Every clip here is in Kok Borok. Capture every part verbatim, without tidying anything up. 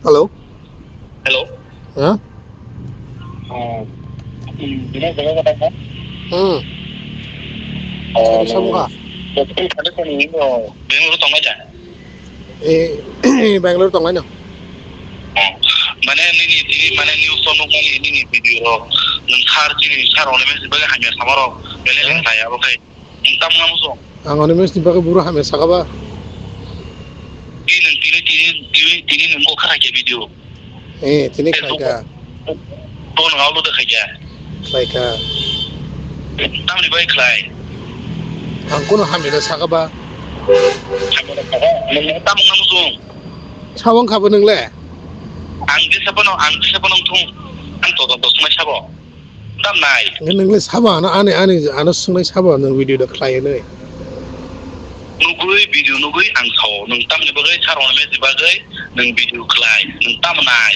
Hello. Hello. Ha? Oh, hmm, bini jaga kata kha? Hmm. Oh, sari samkha. Bangalore tongnai da? Eh, Bangalore tongnai no. Oh, mane nini, nini, mane news o nukmani nini video rok. Nwng sar chini sar one message bagwi hamya samarok. Bele Eh? Khlai abo khai. Nwng tamo nang muchung? Ang Animesh ni bagwi buro hamya sakha ba. Tini nwng tini, tini, tini, tini nwng kok kha khaikhe video. Eh, tini Eh, khlaikha. Bo nwng aulo da khaikha. Khlaikha. Tamni bai khlai. Ang kuno hamya da sakha ba. Nwng tamo nang muchung? Sabo wngkha bo nwng le? Ang jesa phano, ang jesa phano wngthung. Ang todonto sungnai sabo. Tamnai. Nge nwngle sabo ano ani, ani ano swngnai sabo nwng video da khlai hinwi. Nugwi video nugwi ang sao. Nwng tamni bagwi sar one message bagwi nwng video khlai. Nwng tamnai.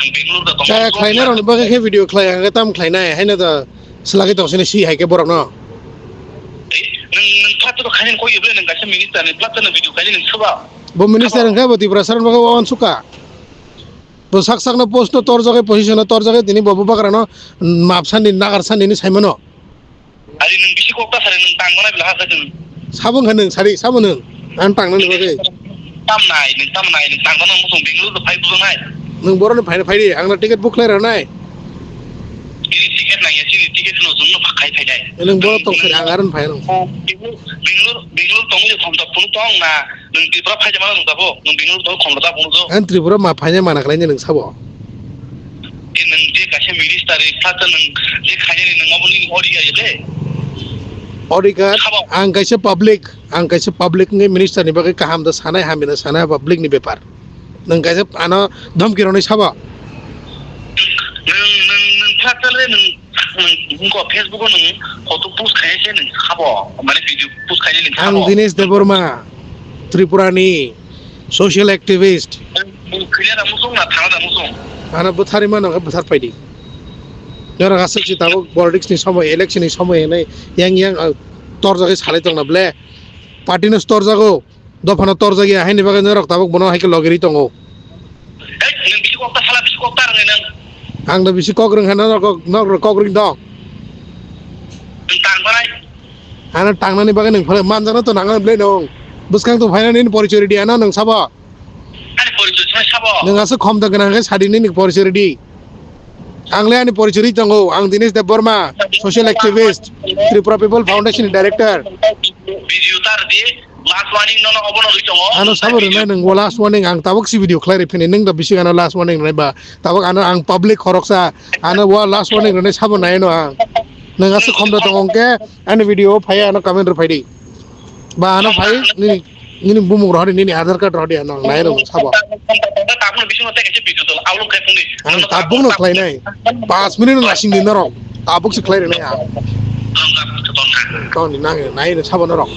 Nwng Bangalore da tongo. Chaya khlainai rokni bagwi khe video khlai, ang khe tam khlainai. Haino da swlagwi tong sini si hai khe borokno. Eh, nwng, nwng flat to khainani koi ible nwng kaisa minister ni flat to video khainani nwng soba. Bo minister wngkha bo Tripura sar bagwi wansukha. Bo sak sakno post no torjak, position no torjak, tini bo bubagra no map sandi, nagar sandi ni saimano. Ari nwng bisi kok ta sari nwng tang gonai bila hakha chwng. Sabo wngkha nwng sari, sabo nwng. Ang tang nani bagwi. Tam nai, nwng tam nai, nwng tang gonai muchung Bangalore do phai bujang nai. Nwng borok ni phai, phai di, ang na ticket book khlai rw nai. Ini ticket nang ya, sini ticket no jung no phai phai nai. Nwng borok tong sari, ang aron phai rw. Bangalore, Bangalore tong ya thom ta phunu tong na. Nwng Tripura phaijama nwng tabo, nwng Bangalore tong khomrok ta phunukjak. Ang Tripura ma phaina mana khlaina nwng sabo? E nwng je kaisa minister ri phlasa nwng je khainani nwng obo nini odhikar ya le? Odhikar, sabo. Ang kaisa public, ang kaisa public ni minister ni bagwi kaham da sanai, hamya da sanai public ni bepar. Nwng kaisa ano dhamki rwnai sabo? Nwng, nwng, nwng phlasa le nwng Nwng, nwng ko Facebook o nwng photo post khainai se nwng sabo, mane video post khainai nwng sabo. Ang Dinesh Debbarma, Tripura ni social activist. Nwng, nwng khwlai da muchung na thana da muchung? Ano bwtharwi mano khe bwthar phai di. Norok aswk si tabuk politics ni somoi, election ni somoi hinwi yang yang, ah, torjagwi salai tongna ble. Party no torjago. Dophano torjak ya, haini bagwi norok tabuk bono hai khe logirwi tongo. Hei, nwng bisi kok ta sala, bisi kok ta rwngnai nwng. Ang da bisi kok rwngkha, norok, norok kok rwng tong. Nwng tang banai. Ano tangnani bagwi nwng phano manjakno to nangani bwlai nwng. Bwskang tong phainani nini porichoi rwdi ano nwng sabo. Ani porichoi sabo. Nwng aswk khom da gwnang khe sadi nini porichoi rwdi. Ang le ani porichoi rwi tongo, ang Dinesh Debbarma, social activist, Tripura People Foundation ni director. Video tar di, last warning nono obono rwi tongo. Ano sabo rwnai nwng, o last warning, ang tabuk si video khlai rwi phini, nwng da bisi ano last warning rwnai ba, tabuk ano ang public khoroksa, ano o last warning rwnai sabo nai no ang. Nwng aswk khom da tongo hwnkhe, ani video o phai ano comment rw phai di. Ba ano phai nini, nini bumung rohori, nini Aadhaar card rohori ano ang nai rw sabo. Tabukno bisingo tei kaisa video tol, aulo khai phungdi. Ang tabukno khlainai. Pas minute no lasing di norok. Tabuk se khlai rwnai ang. Toni nang nai rw sabo norok.